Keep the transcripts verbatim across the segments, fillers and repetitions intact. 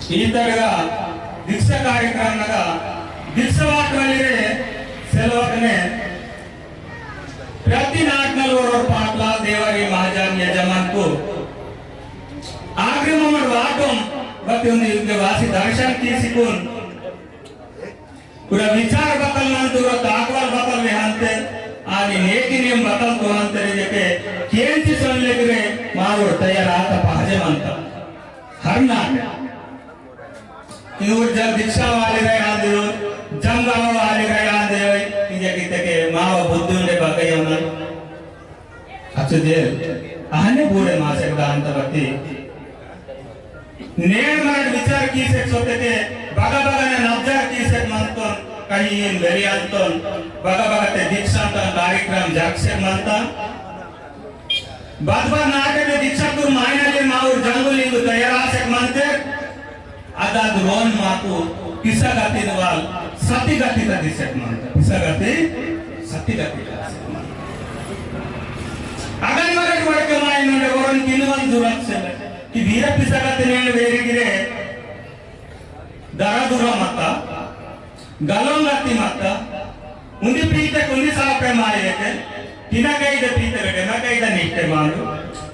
ईतड़गा दीक्षा कार्यक्रम नगा दीक्षा वाट वाली रे सेलवकने प्रति नाटनल ओरोर पाटलाल देवरी महाजन यजमान को आखिरी मोमेंट वाटम बत्ती उन्दी उनके वासी दर्शन की सिकुन पूरा विचार बतल मंतुर ताकवाल बतल वेहंते आनी नेकी नेम बतल तोहंते रे जेके केंची सोन लेकरे मारो तैयार आता पहजे मंता। हर नाट इनुर जब दीक्षा वाले रहे आंदे हो, जंगल वाले रहे आंदे हो, इंजे किते के मावा बुद्धू ने बगै होना। अच्छा जे, आहने बूढ़े मासे दान तबती। नेड़ मरड विचार कीसेक सोते के बगा बगा ने नब्जार कीसेक मंतोन, कहीं इन वेरी अंतोन, बगा बगा ते दीक्षांतन कार्यक्रम जागसेक मंता। बात बात नाटे ते दीक्षा कुर मायना ले माउर जंगुलिंग तैयार आसेक मंते। अदाद रोन माकु पिसा गति नवाल सती गति ता दिसेक मंता। पिसा गति सती गति ता दिसेक मंता। अगन मरड वड़के मायना ले वरन किनवन जुरत से कि वीरा पिसा गति नेड़ वेरी गिरे दरा दुरा मता, गलों गति मता, उन्दी पीते कुन्दी सापे माये के, तिना कई दे पीते बेटे, ना कई दे निकते मांडू,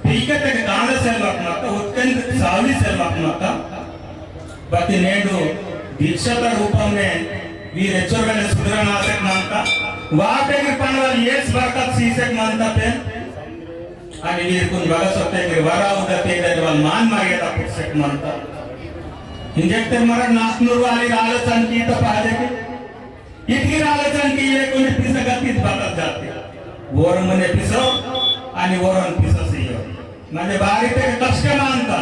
पीके ते कांड सेलवक मता, उत्कन सावली सेलवक मता, बति नेडू दीक्षाता रूपम ने वीर एचोर वेले सुधरना सेक मंता, वापे की पनवाल येस बरकत सीसेक मंता पे, अनि वीर कुन बगा सोते के वरा उदा तेरे वाल मान मर्यादा पुरुषक मंता। इंजेक्टर मरण नासनुर वाली आलोचन की तो पाजे के। इतकी आलोचन की ये कोई पिसा गति बदल जाते। वोर मने पिसो, अनि वोरन पिसा सियो। मने बारी ते कष्ट मंता।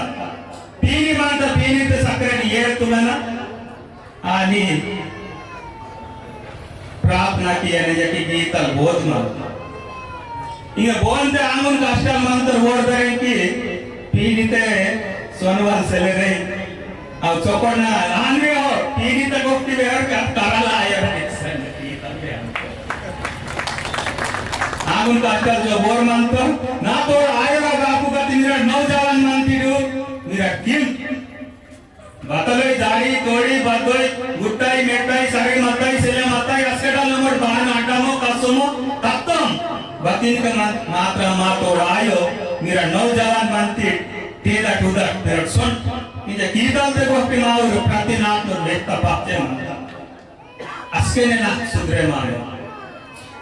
पीनी मंता, पीनी ते सक्रेन ये तुम्हें ना। आनी प्रार्थना किया ने जकी गीतल बोध मा। इंगे बोलते आंगुन कष्टल मंतर वोड़ दरें की पीड़िते सोनवाल सेले रे। अब चोपड़ना आनवे हो, पीड़ित गोष्ठी वे और क्या तरला आया रे। आंगुन कष्टल जो बोर मंतर, ना तो आयो रा बापू का ती मेरा नौजवान मंती दू, मेरा किम बतलोई दाड़ी, तोड़ी, बतोई, गुट्टाई, मेट्टाई, सरी मताई, सेले मताई, अस्केटा लमोट बहान आटामो, कसमो, तत्तम। बतिन के मा-, मात्रा मा तोड़ायो, मेरा नौजवान मंती, तेरा टूदा, तेरा सुन। इंजे कीतल ते गोष्टी माउर, प्रतिनाथ तो देखता पाते मंता। अस्केने ना सुधरे मायो।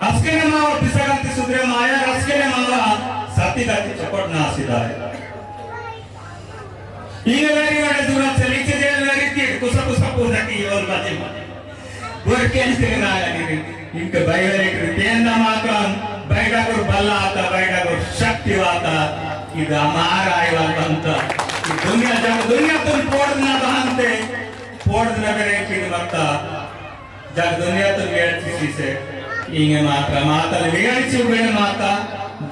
अस्केने मावा पिसगंती सुधरे माया, अस्केने मावा सती गति चपट ना सिदाय। इंगे वेरी वाले दूरा चली के जेल वेरी की कुसा कुसा पूजा की योल बाजी। बुरकेन से ना लगी। इंके बाई वेरी की पेन ना मातम, बैठा कर बल्ला आता, बैठा कर शक्ति वाता। इद हमारा आईवाल बनता। इद दुनिया जब दुनिया तुम पोड़ ना बहनते, पोड़ ना करे की मत्ता। जग दुनिया तो वेड़ची से इंगे माता, माता ले वेड़ची उबे माता,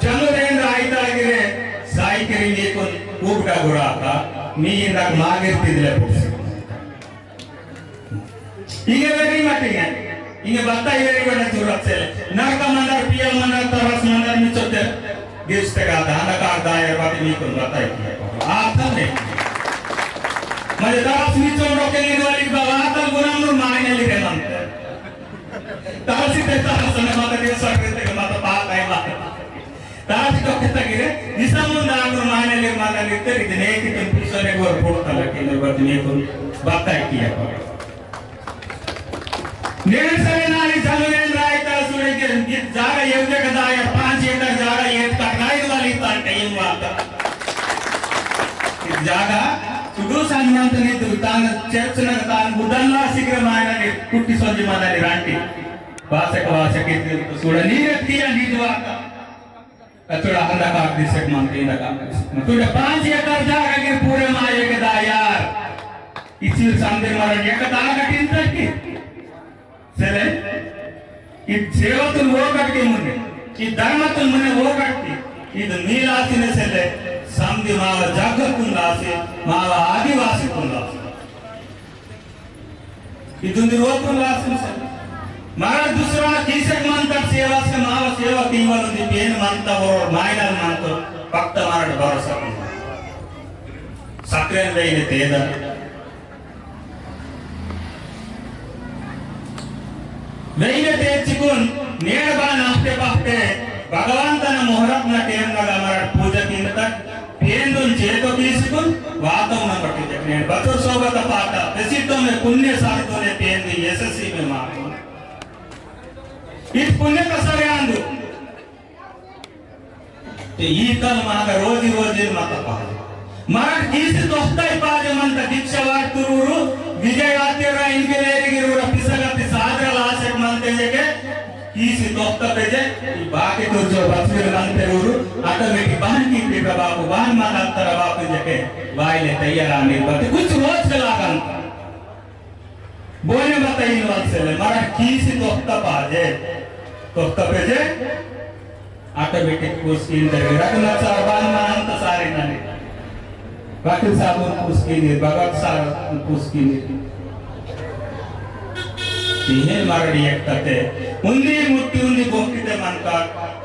जनो रेंद्र आइता गिरे, साई करी मीकुन उबटा गुराता, मी इंदक मागिर तिदले पुसे। इंगे वेरी मटिंगे, इंगे बत्ता इवेरी वेड़ा जरूरत से, नरका मंदर, पियल मंदर, तरस मंदर, मिचोते, गिफ्ट का दान का दायर बात मीकुन बताई किया। आता ने। मजे तरस मिचो रोके निदवाली बाबा, आता गुनाम नूर मायने लिखे मंदर। तासी ते तास ने माता के सर के ते माता पाक आई माता। तासी तो कितना गिरे, निसा मुंदा आगुर माने ले माता लिखते, इतने की तुम पिसोने को रिपोर्ट तलक के नंबर दिए तुम बात तय किया करो। नेन सरे नारी चलो एन राय ता सुरे के जित जागा ये जगह दाया, पाँच एकड़ जागा ये तक नाई वाली तान टाइम वाता। इद जागा सुडो सानिमंत नितु तान चर्च न तान बुदन ला सिग्र मायना ने कुट्टी सोंजी माना ने रांटी। वासक वासक इद सुडा नीर किया नीत वाता। अतुडा हंदा काक दिसक मंत इंदा काक दिसक मंत। तुडे पाँच एकड़ जागा गिर पूरे माये के दायार। इसी सामने मारा एक दागा टिन तक की। सेले, इद सेवा तुम वो करके मुने, इद धर्म तुम मुने वो करके, इद नीलासी ने सेले, समझे मावा जागत तुम लासे, मावा आदिवासी तुम लासे। इद उन्दी वो तुम लासे सेले। मारा दूसरा किसक मंता सेवा से मावा सेवा तीवर उन्दी पेन मंता और मायनल मंता, भक्त मारा भरोसा तुम। सक्रेन वे ने तेदा। वेइने तेचिकुन नेड़ बान आफ्टे पाफ्टे भगवंतना मोहरत ना टेम नगा मरट पूजा किंदतट पेंदुन चेतो कीसिकुन वातम ना पट्टी जकनेड़ बचो सोबत पाता पेसितो में पुण्य सार्थो ने पेंदु यशस्वी में मारकुन। इत पुण्य कसरे आंदु। ते ईतल मागा रोजी रोजी मत पाजे। मरट कीसी तोस्ताई पाजे मंता दीक्षा वाटतुरुरु, विजय वातेरा इनके लेरे गिरुरा पिसगति सादरा लासेक मंते जेके, कीसी तोस्ता पेजे, ई बाकी तो जो बसवीर मंते रुरु, automatic बहन की पिपा बापू, बहन मन अंतर बापू जेके, वाइले तैयार आने बते कुछ रोज के लागन। बोने बताइन वाल सेले, मरट कीसी तोस्ता पाजे, तोस्ता पेजे, automatic पुस्किन दे, रघुनाथ साहब बान मान तो सारे नने। वकील साहब पुस्किन दे, भगत साहब पुस्किन दे। तिहे मरड़ी एक तते, उन्दी मुट्ठी उन्दी बोकिते मनता,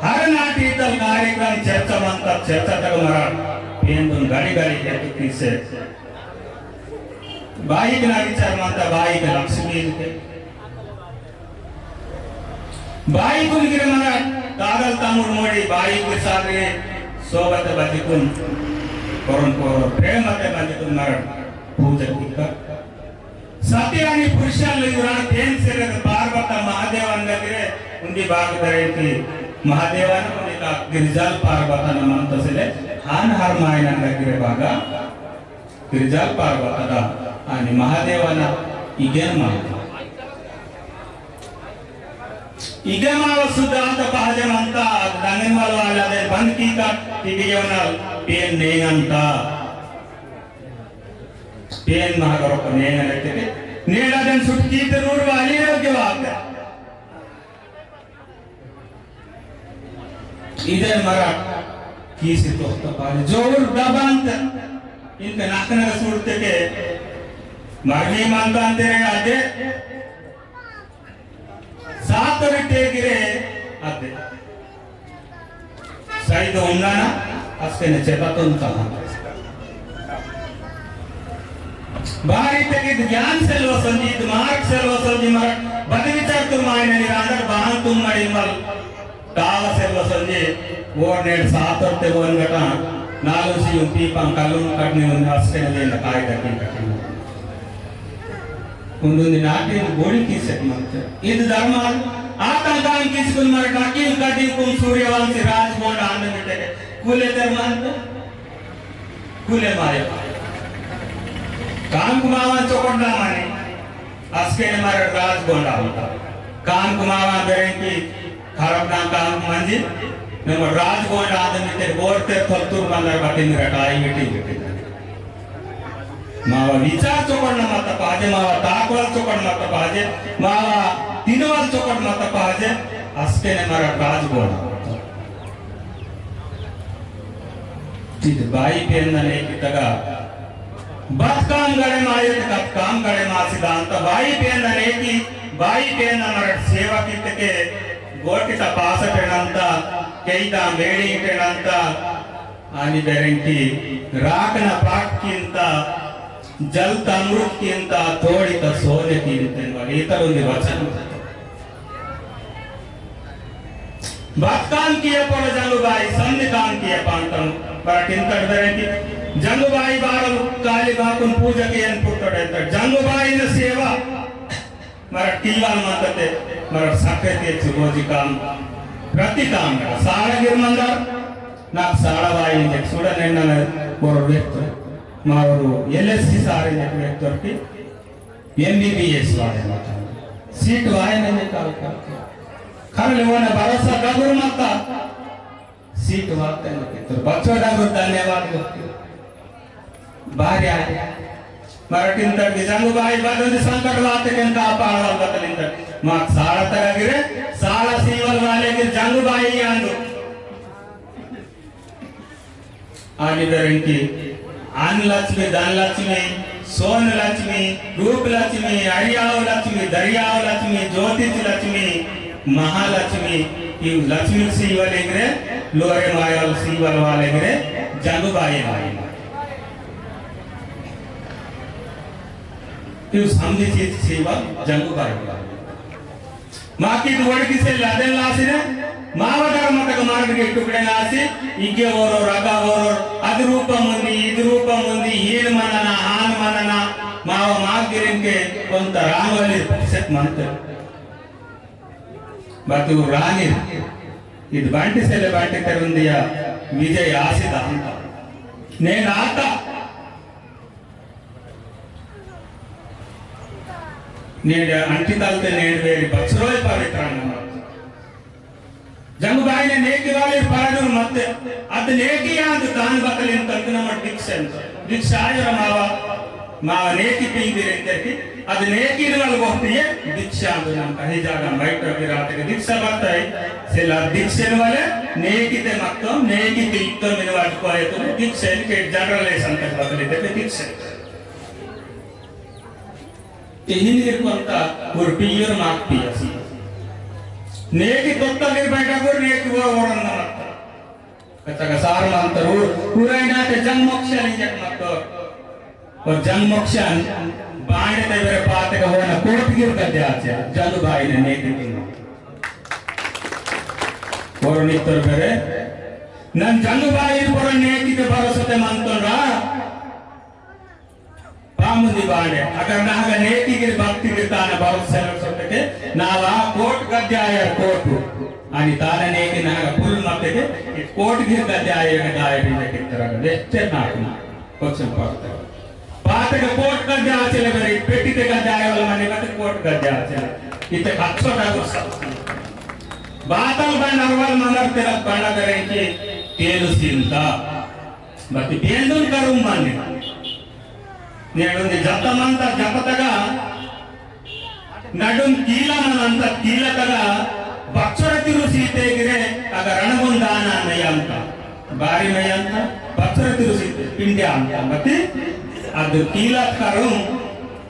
हर नाटी तल कार्यक्रम चर्चा मनता, चर्चा तक मरड़, पेंदुन गाड़ी गाड़ी के तुकी से। बाईक ना विचार मानता बाईक लक्ष्मी इनके। बाईकुन गिरे मना तादल तमुर मोड़ी बाईक सारे सोबत बजिकुन कोरन कोरो प्रेम मते बजिकुन मरण पूजा किका। सत्य आणि पुरुषाल युरान तेन से लग पार्वत महादेव अंडा गिरे उंदी बाग दरे की महादेवन उंदी का गिरजाल पार्वत नमन तसले हान हर मायन अंडा गिरे बागा गिरजाल पार्वतदा आणि महादेवाना इगेन मावता। इगेन माव सुद्धा आता पहाजे मंता, दांगेन माल वाला दे बंद की का, की बियवनाल पेन नेंगंता। पेन महागरो को नेंगन लेते के, नेड़ा देन सुटकी ते रूर वाली रोग्य वाग्य। इधर मरा किसी तोहता पारे जोर दबांत इनका नाकना सूरते के मरनी मानता तेरे आदे सातरी टेगिरे आदे साइड उन्नाना अस्के ने चेता तो उनका बारी तक इत ज्ञान सेलवा संजी, इत मार्ग सेलवा संजी, मरट बद विचार तुम मायने निरांदर बाहन तुम मड़ी मल तावा सेलवा संजी, वोर नेड सातर ते वन गटा, नालू सी उम्पी पंकालू कटने उन्हें अस्के ने लेना कायदा की कटने। उन्दुंदी नाटिन बोड़ी कीसेक मंते। इद धर्माल आतंकान किसकुन मर काकिन कदी कुम सूर्यवंशी राजगोंड आंद मिटे कुले धर्माल तो कुले माया। काम कुमावा चोकट ना माने अस्के ने मर राजगोंड आंद। काम कुमावा बेरेंकी खराब ना काम मंजी। नम राजगोंड आंद मिटे बोरते फलतूर मंदर बटिन रटाई मिटी मिटी। मावा विचार चोकड़ना मत पाजे, मावा ताकवाल चोकड़ मत पाजे, मावा तिनवाल चोकड़ मत पाजे, अस्के ने मरा राजगोंड। चित बाई पेन ने कितगा, बत काम गड़े माये ते कत काम गड़े मा सिद्धांत, बाई पेन ने की, बाई पेन मरा सेवा कितके, गोटिता पास पेनंता, केइदा मेड़ी पेनंता, आनी बेरेंकी राकना पाट किंता, जल तमृत किंता, तोड़ी ता सोने किंते वाली इतर उन्दी वचन। बात काम किए पर जंगुबाई, संधि काम किए पांतम, पर किंतर बेरेंकी जंगुबाई बारल काली बाकुन पूजा किए पुट्टोड़े तर जंगुबाई न सेवा। मरा टीवाल मातते, मरा सक्रिय चुगोजी काम, प्रति काम, सारा गिरमंदर, ना सारा वाई इंजेक सुड़ा नेन्ना ने बोरो वेक्टर, मावरू L S C सारे इंजेक वेक्टर की, M B B S वाले माता, सीट वाई ने इंजेक काल करते। खर लेवाने भरोसा डगुर माता, सीट वाते न के तो बच्चों डागो धन्यवाद दो। बाहर आए। मराठीन तर की जंगुबाई बदन संकट वाते के कापाड़ वाल बतलिन तर। माक सारा तरह गिरे, सारा सीवल वाले के जंगुबाई आंदो। आनी बेरंकी अन्न लक्ष्मी, धन लक्ष्मी, सोन लक्ष्मी, रूप लक्ष्मी, अरियाव लक्ष्मी, दरियाव लक्ष्मी, ज्योतिष लक्ष्मी, महालक्ष्मी, ई लक्ष्मी सीवल इंग्रे, लोरे मायल सीवल वाले इंग्रे, जंगुबाई माई। ई समझी चीज सीवल जंगुबाई। माकी इद वड़की से लादेन लासिने, मावा धर्मतक मार्ग के टुकड़े लासी, इगे ओरो, रगा ओरो, अद रूपम उंदी, इद रूपम उंदी, हीन मनना, हान मनना, मावा मागिरिन के कोंता रांगोली सेट मंत। बाकी वो रानी, इद बांटी सेले बांटी तेरुंदिया, विजय आसिता। ने नाता, नेंड अंटी तलते नेंड वेरी बच्चरोय पवित्र नमः। जंगुबाई ने नेकी वाली पाराजुर मत, अद नेकी आंद दान बतलिन तंगना मत दीक्षेन। दीक्षा आयो मावा, मावा नेकी पिंदी रेंदर की, अद नेकी वाल बोहती है, दीक्षा आंद नाम कहीं जागा माइट रखी रात के दीक्षा बरता है, सेला दीक्षेन वाले नेकी ते मत्तो, नेकी ते इत्तो मिनवाट को है तो दीक्षेन के जनरल लेसन तक बतली ते दीक्षेन। ते हिंदी कोंता उर्पियर माक पियासी। नेकी तोत्ता गिर बैठा गुर नेकी वो वरन नमत्ता। कच्चा का सार मंतर उर, उराई ना ते जंग मोक्षा लिंजक मत्तो। और जंग मोक्षा बांडे ते बेरे पाते का होना कोट गिर का द्याचे, जंगुबाई ने नेकी तिंगो। और नित्तर बेरे, नन जंगुबाई पर नेकी ते भरोसा ते मंतोन रा, पामुंदी बाणे, अगर नाहगा नेकी गिर भक्ति गिर ताना बहुत सेलर सोते के, नावा कोट गद्याय कोट। अनि ताना नेकी नाहगा फुल मते के, कोट गिर गद्याय गद्याय भी ने कितरा गदे, चेर नाकुना, कोचन पड़ता। पाते के कोट गद्याय चले बरी, पेटी ते गद्याय वाला मने का ते कोट गद्याय चले। इते अच्छो ना गुस्सा। बातल बंडर वाल मंदर तेरा बंडा करें कि तेलु सीनता। बती पेंदुन करुम माने। नेडुन दे जत्ता मंता जपतगा, नडुन कीला मंता कीला तगा, बच्चर तिरु सीते गिरे, अगर रणमुन दाना नयंता। बारी नयंता, बच्चर तिरु सीते, पिंडे अंता। बती, अद कीला करुम,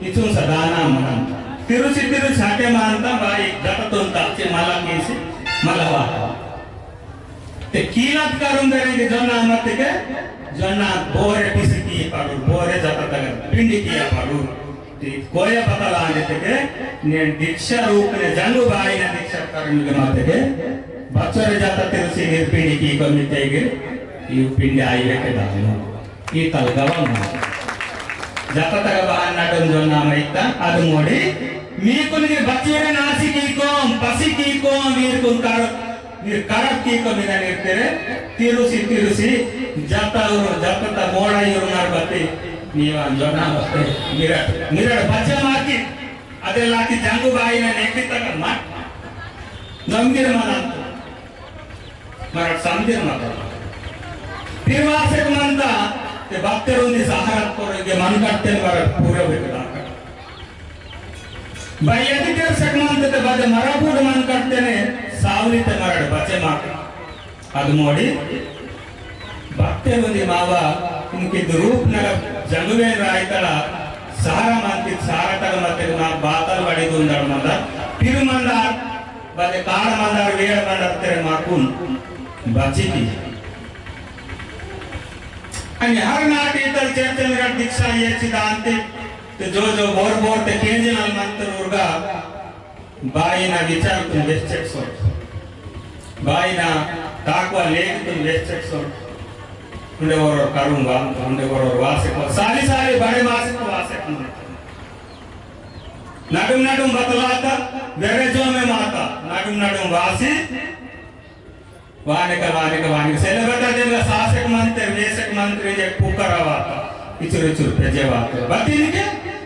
इचुन सदाना मंता। तिरु सी तिरु साटे मंता, बारी जपतुन ताचे मला केसी, मला वाता। ते कीलात करुंदरे के जोन्ना मत के, जोन्ना बोरे पिसकी पाडू, बोरे जाता तक पिंडी किया पाडू। ते कोया पता लाने ते के, ने दीक्षा रूप ने जंगुबाई ने दीक्षा करने के मत के, बच्चों रे जाता तेरे से निर पिंडी की को मिटे के, यू पिंडी आई रे के दानो। ई तलगवा मना। जाता तक बहान नाटन जोन्ना मैता, अद मोड़ी, मी कुन के बच्चों रे नासी की को, पसी की को, वीर कुन कर, वीर करप की को मिना निर्तेरे, तिरुसी, तिरुसी, जाता उर, जाता ता मोड़ा युर मार बते, नीवा जोना बते, मिरट, मिरट बच्चा माकी, अदे लाकी जंगुबाई ने नेकी तक मत, नमगिर मनांतो, मरट समझिर मत। फिर वासेक मंता, ते बत्तेर उन्दी सहारा कोरे के मन करते मरट पूरे बेकदा। भाई यदि तेर सकमान ते बजे मरा बूढ़ मन करते ने, सावली ते मरड़ बचे मार। अद मोड़ी, भक्ते उन्दी मावा, इनकी दुरूप नगर जंगुवे रायतला, सारा मंदिर, सारा तग मते मा बातल बड़ी दुंदर मंदर, पिरु मंदर, बजे कार मंदर, वेड़ मंदर तेरे माकुन, बची की। अनि हर नाटी तल चैतन्य दीक्षा ये सिद्धांत ते जो जो बोर बोर ते केंजनल मंत्र उर्गा, बाईना विचार तुम वेस्टेक सोट। बाईना ताकवा लेख तुम वेस्टेक सोट। उंडे वरोर करुंगा, उंडे वरोर वासे को, साली साली बड़े मासे को वासे को। नाडुम नाडुम बतलाता, वेरे जो में माता, नाडुम नाडुम वासी, वानिका, वानिका, वानिका। सेले बता देंगा सासक मंत्र, वेसक मंत्र, ये पुकारा वाता। इचुर इचुर पेजे वाता। बती इनके,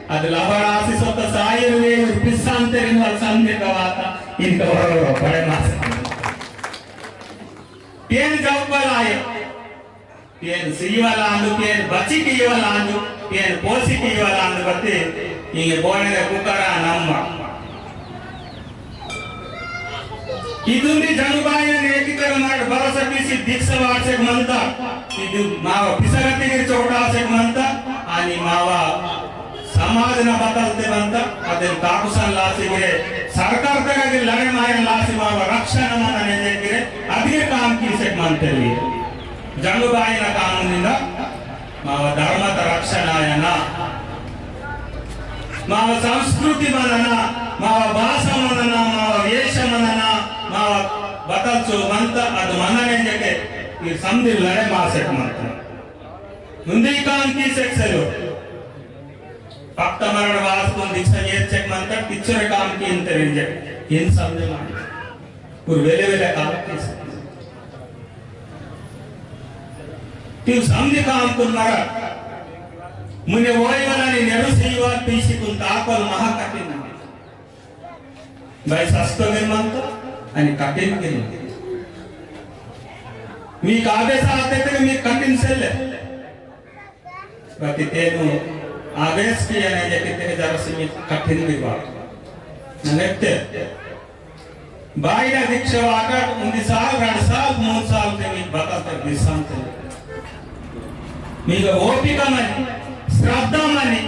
अद लबड़ा आसी सोता सायर वे, पिस्सांते रिन वाल संदे का वाता। इनका वरो वरो, बड़े मास। पेन जाऊपल आय। पेन सीवाला आंदु, पेन बची कीवाला आंदु, पेन पोसी कीवाला आंदु बती, इंगे बोने पुकारा नम्मा। इदुंदी जंगुबाई ने एकीकरण मार्ग भरोसा पीसी दीक्षा वार्षिक मंता, इदु मावा पिसगतिगिर चोटासेक मंता, आनी मावा समाज न बदलते मंता, अदेन काकुसन लासी गिरे, सरकार तक अगर लड़े मायन लासी मावा रक्षा न माना ने गिरे, अदिगे काम कीसेक मंते लिए। जंगुबाई न काम निंदा, मावा धर्मत रक्षणायना, मावा संस्कृति मनना, मावा भाषा मनना, मावा वेश मनना, मावा बतल चो मंता, अद मनने जके, ये समझ लड़े मासेक मंता। हुंदी काम की सेक सेलो। फक्त मरण वास को दीक्षा ये चेक मंता, पिक्चर काम की इंतरे जके, इन समझ मान। कुर वेले वेले काम की सेक। तिउ समझ काम कुन मरा। मुने वोई वाला नी नेहरू सीवा पीसी कुन ताकल महाकठिन। भाई सस्तो गिर मंता, अनि कठिन गिर मंता। मी काबे सा आते ते मी कठिन सेले। प्रति तेनु आवेश किया नहीं जे कितने जरा से मी कठिन गिर बात। ननेत्ते। बाईना दीक्षा वाटर उन्दी साल, रंड साल, मूंद साल ते मी बता ते दिशांत। मी ओपिका मनी, श्रद्धा मनी,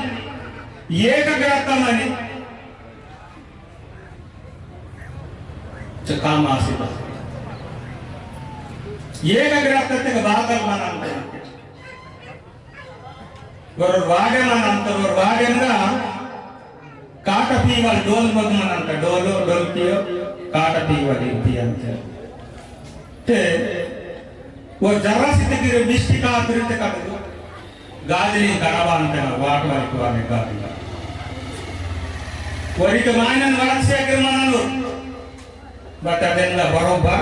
एकाग्रता मनी, चकाम आसिता। एकाग्रता ते बातल मनांता। वरोर वागे मनांता, वरोर वागे ना काटा पीवल डोल मग मनांता, डोलो, डोल पियो, काटा पीवल इत्ती अंते। ते, वो जरा सी ते गिरे मिष्टी का अतिरिक्त कर दो। गाजली गड़वा अंते ना, वाट वाली कुआने गाजली। वरी तो मायनन वरक से अगर मनालो। बता देंगा बरोबर,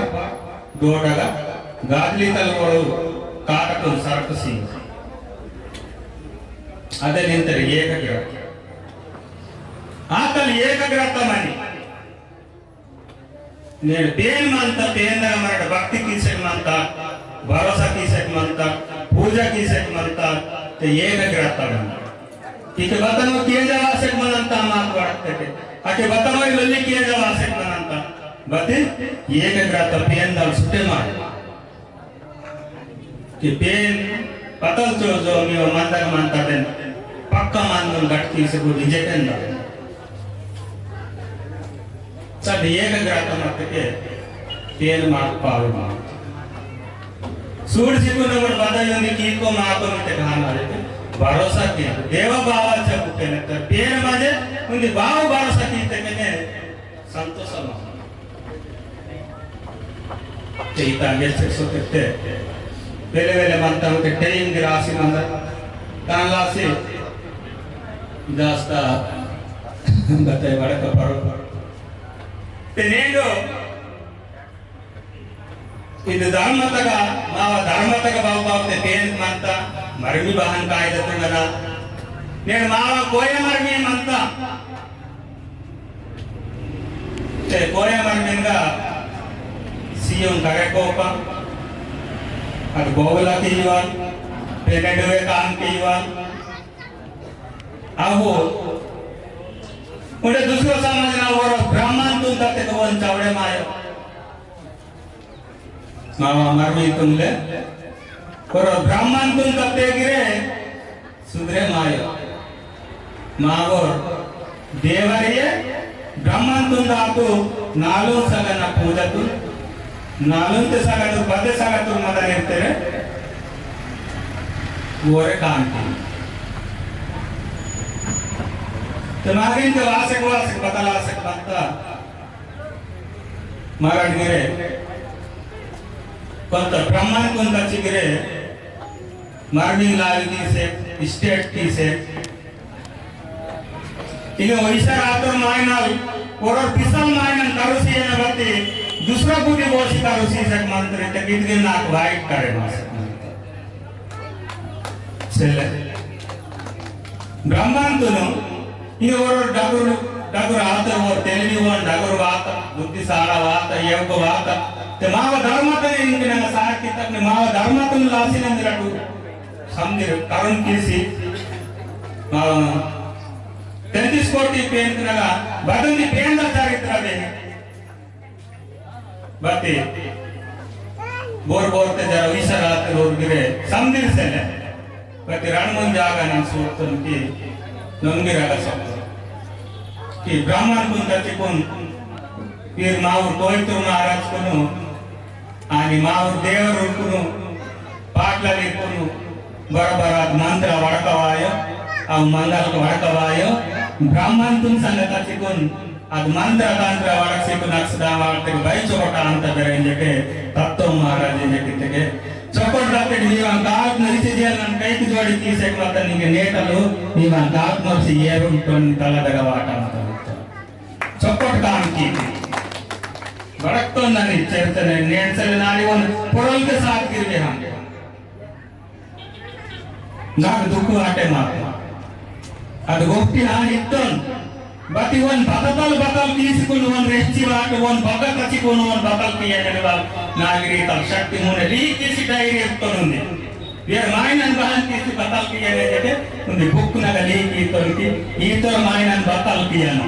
डोडगा, गाजली तल वरो, काटकुन सरक सिंह। अदे निंतर एकाग्रता। आतल एकाग्रता मनी। नेड पेन मंता, पेन दगा मरड भक्ति कीसेक मंता, भरोसा कीसेक मंता, पूजा कीसेक मंता, ते एकाग्रता मंता। इके बतनो किए जावा सेक मंता मात वड़कते के। अके बतनो लल्ली किए जावा सेक मंता। बते एकाग्रता पेन दल सुते मार। कि पेन पतल चो जो मी वो मंदर मंता देन पक्का मान गटकी से को रिजेक्ट ना। सब एकाग्रता मत के पेन मार पावे मार। सूर जी को नंबर बता योनी की को मार तो मिटे खान वाले के भरोसा के देवा बाबा जब के न कर पेन मजे उन्दी बाव भरोसा की ते के ने संतोष मा। ते इता अंगे से सोते ते। वेले वेले मंता उते ते इंगे रासी मंदा। तान लासी। जास्ता। बते बड़े कपड़ो। ते नेंगो। इद धर्मतगा, मावा धर्मतगा बाबू बाबू ते पेन मंता। मरमी बहन कायदतुंगना। नेंड मावा कोया मरमी मंता। ते कोया मरमिंगा सियों करे कोपा, अद बोगला कीवाल, पेनेडवे काम कीवाल। अबो, उन्हें दूसरा समाज ना वो ब्राह्मण तुम तक तो वन चावड़े मायो। मावा मरमी तुमले, पर ब्राह्मण तुम तत्ते गिरे सुधरे मायो। मावोर देवरिये ब्राह्मण तुम दातु नालुं सगन पूजा तुम, नालुं ते सगन पदे सगन तुम मदन इर्तेरे, वोरे काम की। तो नागिन के वासक वासक बतला सक बनता। मरण गिरे, कोंता ब्राह्मण कोंता चिगिरे, मरणी लाल की से, स्टेट की से। इने ओडिशा रातोर मायनल, ओरोर पिसल मायनल करुसी एना बत्ती, दूसरा बुद्धि बोसी करुसी से मंत्री ते कितने नाक वाइट करे मास। सेले। ब्राह्मण तुनु, इने ओरो डगुर, डगुर आते ओर तेलवी वन डगुर वात, बुद्धि सारा वात, येवक वात, ते माव धर्म तने इनके नंग सार कितक ने माव धर्म तुनु लासी नंग रटु, समझिर, करुण किसी, माव तैंतीस कोटि पेन नगा, बदन दी पेन दा चरित्र बे, बत्ती बोर बोर ते जरा विसरात रोर गिरे समदिर सेले। बत्ती रणमुन जागा ना सूतन की नंगिरा का सब की ब्राह्मण कुन तचिकुन पीर माउर कोयतुर महाराज कुनु आनी माउर देवर कुनु पाटलाली कुनु बरबरात मंत्र वड़कवायो। अव मंगल वड़कवायो ब्राह्मण तुन संगत तचिकुन अद मंत्र तंत्र वाड़क सिक नक्सदा वाड़ते भाई चोकोटा अंत बेरे इंजेके तत्तो महाराज इंजेके तेके चोकोट दाते नीवा गात नरिचे दिया नन कैक जोड़ी कीसेक मत निंगे नेटलो नीवा गात नरसी येरुम टोन तला दगा वाटा मत चोकोट काम की बड़क तो ननी चेतने नेट से नारी वन पुरल के साथ गिरवे हम नाक दुख आटे माते। अद गोष्टी हान इत्तोन। बती वन बतल बतल कीसकुन वन रेहची वाट वन बगत अचिकुन वन बतल किया ने बाल नागरी तल शक्ति मुने ली किसी डायरी इत्तोन उन्दी। ये मायनन बहन किसी बतल किया ने जके उन्दी बुक नगली की तोन की ई तो मायनन बतल किया ना।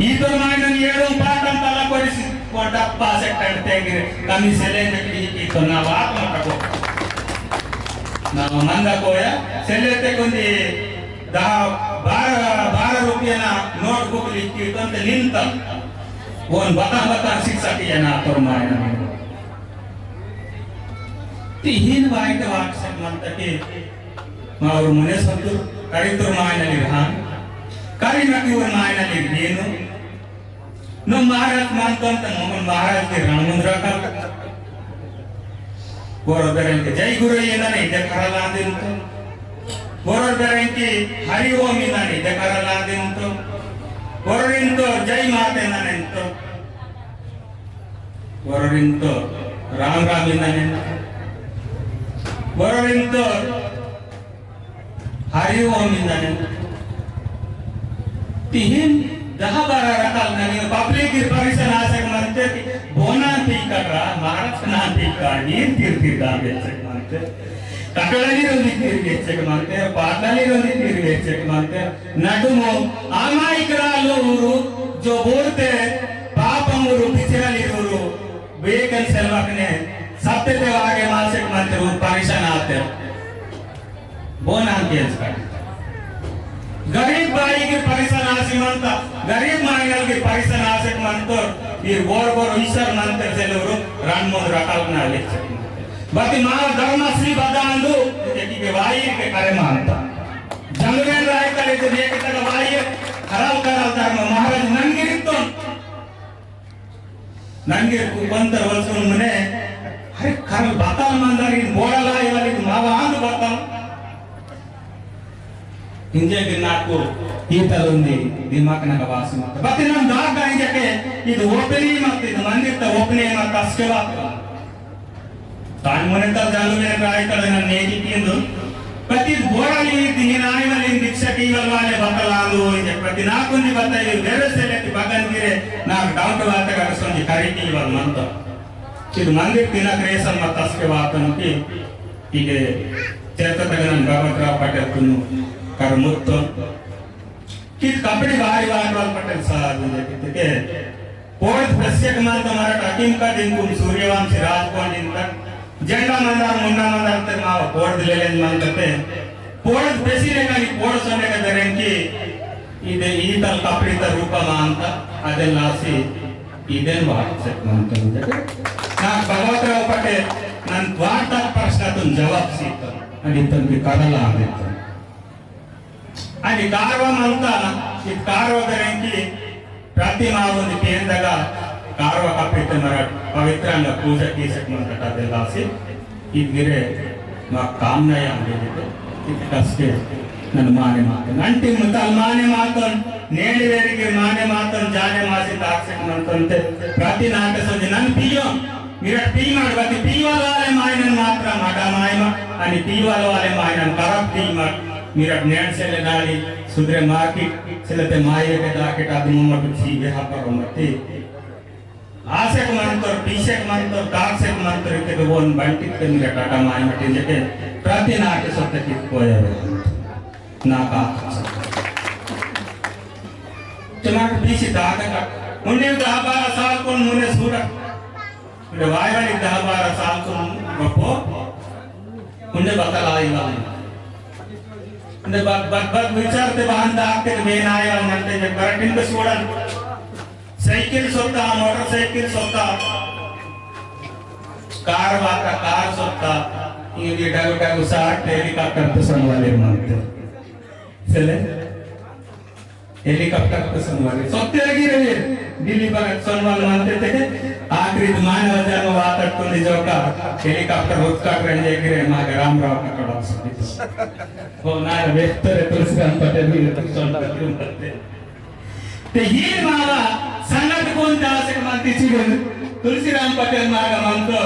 ईतोर मायनन येडो पाटन तला कोरिस कोडप्पा से कड़ते गिरे कमी सेले देखी की तो ना बात मत को ना मंदा कोया सेले ते कुंदी दहा बारा बारा रुपया ना नोटबुक लिखी तो ते निंता वोन बता बता शिक्षा किया ना तोर मायनन तिहिन बाइक वाक से मंता के मावोर मुने सत्तु करितुर मायनलिर हान करिनकुर मायनलिर हेनु। नो महाराज मंतोन तन मोहन महाराज के रणमुंद्रा का। वोरो बेरेंके जय गुरु ये नने इदे खरा लादिन तो। वोरो बेरेंके हरि ओम ये नने इदे खरा लादिन तो। वोरो इंतो जय माते नने इंतो। वरोरिंतो राम राम इंदाने। वरोरिंतो हरि ओम इंदाने। तिहिन दहा बारा रकाल ननी पब्लिक की परेशान आसे मंते कि बोना पीकर रा महाराज ना पीकर नीर तीर तीर दाम बेचक मंते। कटलनी रोंदी तीर बेचक मंते, पाटलनी रोंदी तीर बेचक मंते। नडुमो आमाइकरालु उरु जो बोलते पापम उरु पिछड़ाली उरु बेकन सेलवकने सत्य ते आगे मासिक मंत्री उरु परेशान आते। बोनान केस का गरीब बाई के परेशान आसी मंता, गरीब मांगल के परेशान आसिक मंतो, ये बोर बोर ईश्वर मंत्र से उरु रणमोद रकाल ना ले। बाकी माँ धर्म श्री बदांदु, ये की के वाई के करे मानता। जंगलेन राय कले जे नेक तक वाई खराब करल धर्म महाराज नंगिरित्तोन। नंगिर कुपंतर वसुन मने, अरे खरल बाताल मंदारी बोड़ा लाई वाली मावा आंद बाताल। इंजे के नाको ये तलुंदी दिमाग ना वासु मत। बतिनम दाग इंजे के इद ओपनी मत, इद मंदिर त ओपनी मत, अस्के बात। तान मने तल जालू ने राय तल ना नेकी किंदु। पति बोराली दिहिन आय वाली दीक्षा की वाल वाले बतलालू इंजे पति ना कुंजी बताई वेरे से लेके बगन गिरे ना डाउट वाते का सोंजी करी की वाल मंतो। चिद मंदिर तिना क्रेसन मत अस्के वातन की इके चेता तगनन बाबा राव पटेल कुनु कर मुत्तो। कित कपड़ी बारी बारी वाल पटेल साहब इंजे कित के पोर्द पेसियक मंता मरट अकिम का दिन कुम सूर्यवंशी राजकोंड दिन तक जेंडा मंदार मुंडा मंदार ते माव पोर्द लेलेन मंता ते पोर्द पेसी ने कानी पोर्द सोने का दरेंकी इदे ईतल कपड़ी तर रूपा मंता अदेन लासी इदेन वाट से मंता इंजे ना भगवत राव पटेल नन वाट तक प्रश्न तुम जवाब सीता अदितन की करला आदितन अनि कारवा मंता, इद कारवा बेरेंकी प्रतिमा उंदी पेंदगा कारवा कपित मरट पवित्रांग पूजा कीसक मंता तदेलासी, इद गिरे मा कामना या अंगे इद कस्के नन माने मातन। अंतिम मुतल माने मातन, नेंड वेरी के माने मातन, जाने मासी ताकसक मंतन ते प्रति नाटे सोंजी नन पियो, मिरट पीमाड़ बती पीवाल वाले मायनन मात्रा माटा मायमा, अनि पीवाल वाले मायनन करप पीमाड़, मिरट नेट सेले नाली, सुद्रे मार्केट, सेले ते माये के दाके टादु मम्मा टुक्सी बेहा पर मते। आसेक मंतोर, पीसेक मंतोर, ताकसेक मंतोर, इते के बोन बंटिक ते मिरट टाटा मायमा टिंजके, प्रति नाटे सोते कित कोया वे। ना का। चमाट पीसी दादा का। उन्हें दहा बारह साल कोन मुने सूरा। उंडे वायवाली दहा बारह साल को गप्पो, उंडे बतल आयवाली। उंडे बत, बत, बत विचार ते बहन दाग ते बेन आयवाल मंते जब बरटिन के सोडन। साइकिल सोता, मोटरसाइकिल सोता, कार वाता, कार सोता, ये भी डगु डगु सा हेलीकॉप्टर ते सोन वाले मंते। चले? हेलीकॉप्टर को संवारी सोते लगी रहे। दिल्ली पर सोनवाल मानते थे कि आखिरी मानव जन्म वातर तो निजोका हेलीकॉप्टर उत्तर रंजे गिरे माग राम राव का कड़ा सुनित। वो ना बेहतर है, तुलसीराम पटेल भी तो सोनवाल मानते। ते ये मावा संगत कोन दासक मानती चिगन तुलसीराम पटेल माग मंतो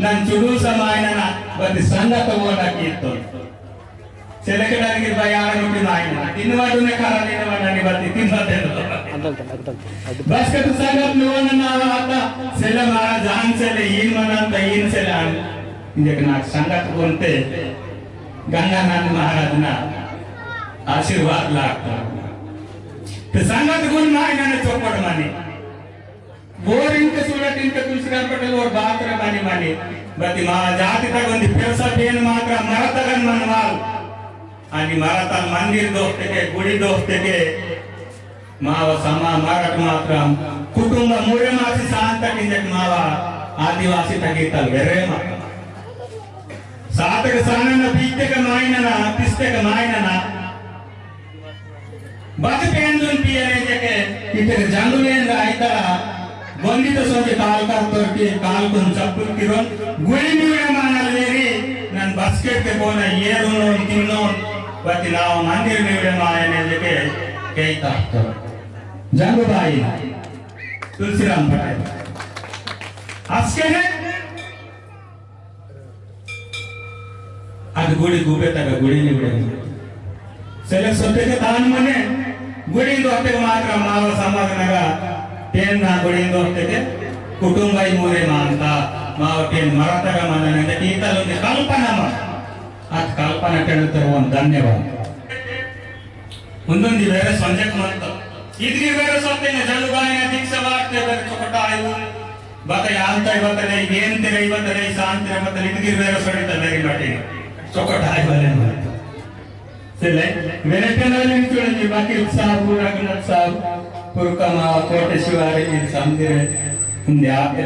नन चुडू समायना बति संगत वो ना कीतो। सेलेकडानिकी बयान रुपी मायना। तिनवाडुने खारा तिनवाडा निबती तिनवाडे। अगदल तन, अगदल तन, अगदल। बस के तू संगत लोन ना आता, सेले मारा जान सेले, इन मनांता इन सेले आन। इंजेक नाक संगत बोलते, गंगानंद महाराज ना आशीर्वाद लागता। तो संगत गुण मायना ने चौपड़ मानी। बोर इनके सूरत इनके तुलसीराम पटेल और बात रे मानी मानी। बती मावा जाति तक उन्दी पेरसा पेन मात्रा मरतगन मनवाल। अनि मरतल मंदिर दोस्ते के, गुड़ी दोस्ते के, मावा समा मरत मात्रा कुटुंब मुरे मासी शांत किंजक मावा आदिवासी तक इतल वेरे मा। सातक सानन पीते के मायनना, पिस्ते के मायनना। बद पेंदुन पियने जके इतर जंगुलेन रायता गोंदी तो सोचे काल का तोरती काल कुन चप्पुल किरोन गुली निवड़े मानल वेरी नन बस्केट के कोना येरुनोन तिन्नोन बति नाव मंदिर निवड़े मायने जके कई ताकतो जंगुबाई तुलसीराम पटेल अस्केने अद गुड़ी गुबे तक गुड़ी निवड़े। सेले सोते के तान मने गुड़ी दोते के मात्रा मावा समाज नगा पेन ना गुड़ी दोते के कुटुंबाई मोरे मानता मावा पेन मरता का मानने ते ईता लोग कल्पना मा। अद कल्पना के तो वो धन्यवाद। उन्दुंदी वेरे संजय मंत। इदगी वेरे सत्य ने जलुबाई ने दीक्षा वाट ते वेरे चोकटा आयु। बता यान तय बता रे, येन ते रे बता रे, शांत रे बता रे, इदगी वेरे सड़ी ते वेरी बटे। चोकटा आयु वाले मंत। सेले, वेरे पेन वाले निचोड़े जी, बाकी साहब, रघुनाथ साहब, पुरकमा, कोटेश्वरी, इन समझे रे, उन्दे आते।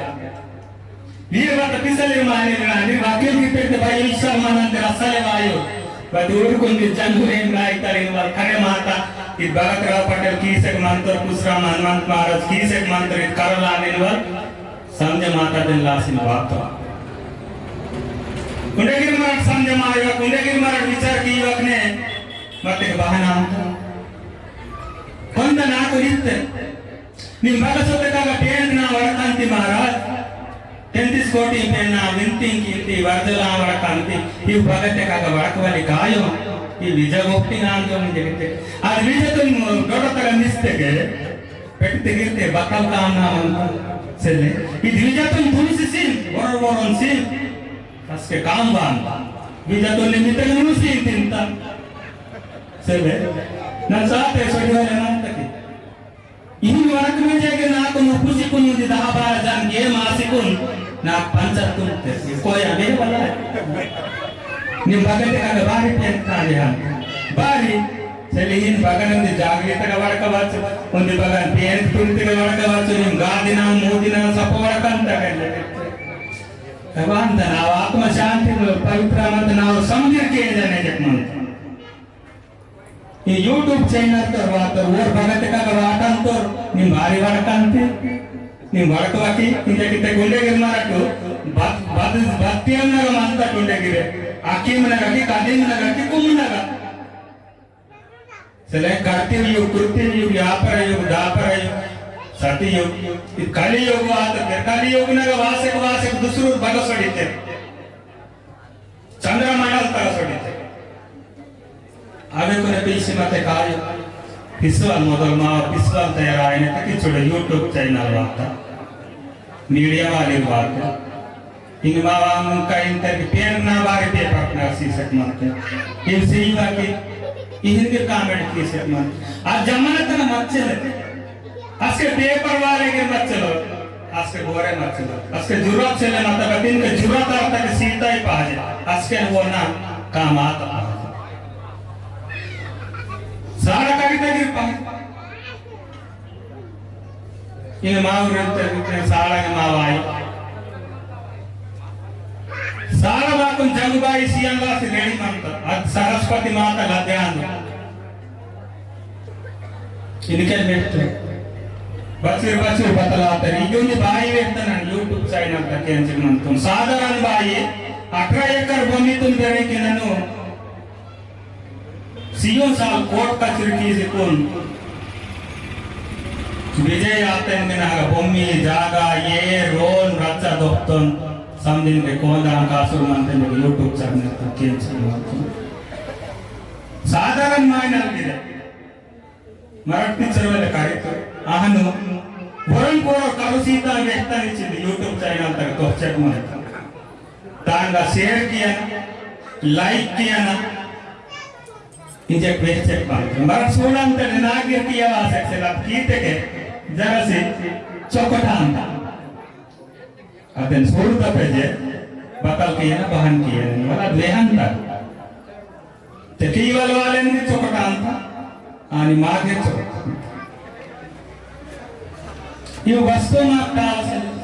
वीर वत पिसले माने रानी वाकिल की पेट भाई ईश्वर मानंद रसले वायो। बदूर कुंदी जंगुरेन राय तरेन वाल खरे माता। इद भगत राव पटेल कीसेक मंत्र, पुसराम हनुमंत महाराज कीसेक मंत्र इद करला आनेन वाल। समझ माता दिन लासिन वातो। कुंडगिर मरट समझ मायो, कुंडगिर मरट विचार की युवक ने मत एक बहाना अंत। बंद ना को रित्ते। निम बगसोते कागा पेन ना वड़कंती महाराज। तेंतीस कोटी पेन ना विनती कीती वरदला वड़कंती। इव बगते कागा वड़कवाली कायो। इव विजा गोप्ती नाम जो मुझे कहते। आज विजा तुम डोडो तगा निस्ते के। पेटते गिरते बकल काम ना मन सेले। इव विजा तुम तुलसी सिन, वरोन वरोन सिन। असके काम बान। विजा तुम निमित्त नुसी तिंता। सेले। ना साथे सोजवाले मानता की। इही वड़क में जेके नाक मुप्पु सिकुन उन्दी दहा बारा जन गे मा सिकुन नाक पंचर तुम ते कोई अबे वाला है। निम बगते का बारी पेन ताले हम बारी सेले इन बगन उन्दी जागृत का वड़क वाच उन्दी बगन पेन तुम ते वड़क वाच निम गादिना मोदिना सप वड़कन तक है। भगवान दा नाव आत्मा शांति में पवित्र मत नाव समझ के जाने जक मन। ये YouTube channel तर वातर ओर भगत का वाटन तर निम भारी वड़कंती निम वड़कवाकी इंते किते गुंडे गिर मारटू बद बद बत्तियम नगर मानता गुंडे गिरे आकिम नगर की कादिम नगर की कुम नगर सेले कार्तिव युग कृत्रिम युग यापर युग दापर युग सती युग कली युग वात कली युग नगर वासक वासक दूसरू बगसड़ी ते चंद्रमंडल तरसोड़ी थे। अबे कोने पीसी मते कार्य पिसवाल मोदल मावा पिसवाल तैयार आयने तक चुड़े YouTube channel वाता media वाली वाता। इंग मावा मुंका इंतर की पेन ना बारे पेपर ना सीसक मते। इन सीवा की इहिंदी comment सीसक मते। आज जमाना तना मत चले। अस्के पेपर वाले के मत चलो, अस्के बोरे मत चलो, अस्के जुर्रत चले मत बतिन के जुर्रत आर तक सीता ही पाजे, अस्के वो ना काम आता पाजे। सारा कविता की पा-, इन माव रहते रहते सारा के माव आई। सारा बातुन जंगुबाई सियंगा से रेडी मंत, अद सरस्वती माता लद्यान। इनके बेहतर। बचुर बचुर बतलातर। इगोनी बाई वेतन YouTube channel तक केंचिक मंतुन। साधारण बाई अठारह एकर भूमि तुन बेरे के ननु सियों साल कोर्ट कचेरी कीसिकुन विजय आतेन मिनहगा भूमि, जागा, ये, रोन, रच्चा दोस्तोन, समदिन के कौन दान कासुर मंतन के YouTube channel तक केंचिक मंतुन। साधारण मायनल गिरे। मराठी पिक्चर वाले कार्यक्रम आहनु वरन कोरो करुसीता व्यक्ता निचिंद YouTube channel तक तो check मारे। तांगा share किया ना, like किया ना, इंजे पे check मारे। मराठ सोना अंतर नागिर किया वासक से लाभ कीते के जरा से चौकटा अंतर। अतेन सोडता पेजे बतल कियना बहन कियना वाला द्वेहंता। ते कीवल वाले नी चोकटांता, आनी मागे चोकटांता। ये वस्तु माता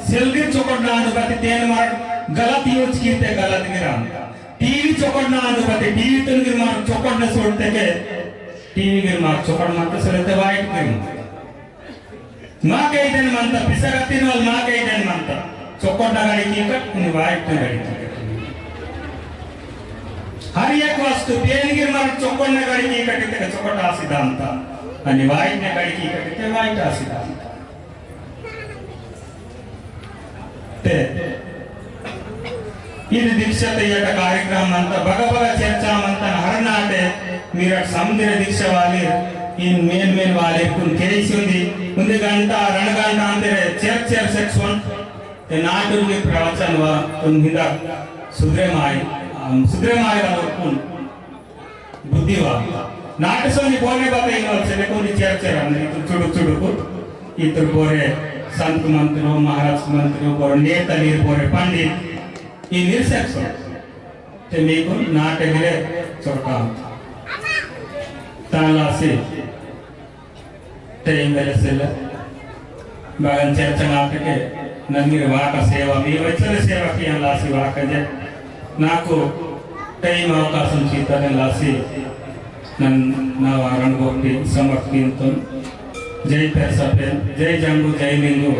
सेलगी चोकटना अनुपति तेन मार गलत use कीते गलत गिरांता। टीवी चोकटना अनुपति टीवी तुन गिर मार चोकटने सोडते के टीवी गिर मार चोकट मार तो सलते वाइट गिर मार। माके इदेन मंता, पिसगतिन वाल माके इदेन मंता। चोकोट नगाड़ी की कट, अनि वाइट नगाड़ी की कट। हर एक वस्तु पेन गिर मार चोकोट नगाड़ी की कट, इतने चोकोट आसी दांता। अनि वाइट नगाड़ी की कट, इतने वाइट आसी दांता। ते इद दीक्षा ते यट कार्यक्रम मंता बगा बगा चर्चा मंता हर नाटे मीरट समदिर दीक्षा वाली इन मेन मेन वाली कुन केसी उंदी उंदी घंटा रण घंटा अंतरे चेर चेर section ते नाटुन के प्रवचन वा उन हिंदा सुधरे माय सुधरे माय वाला कुन बुद्धिवा नाटसोनी बोने बात इनवल से देखो नी चेर चेर अन्ने इतुर चुडुक चुडुक इतुर बोरे संत मंत्रो महाराज मंत्रो बोरे नेता लीर बोरे पंडित ई निर्सेक्सो ते मीकु नाटे गिरे चोरकाम ताला से ते मेरे से बागन चर्चा नाटके नन्निर वाका सेवा मी वचन सेवा किया लासी वाका जे नाकु time अवकाशम चीतने लासी नन ना वारण गोपी समर्पिंतुन। जय पेरसापेन, जय जंगु, जय लिंगु।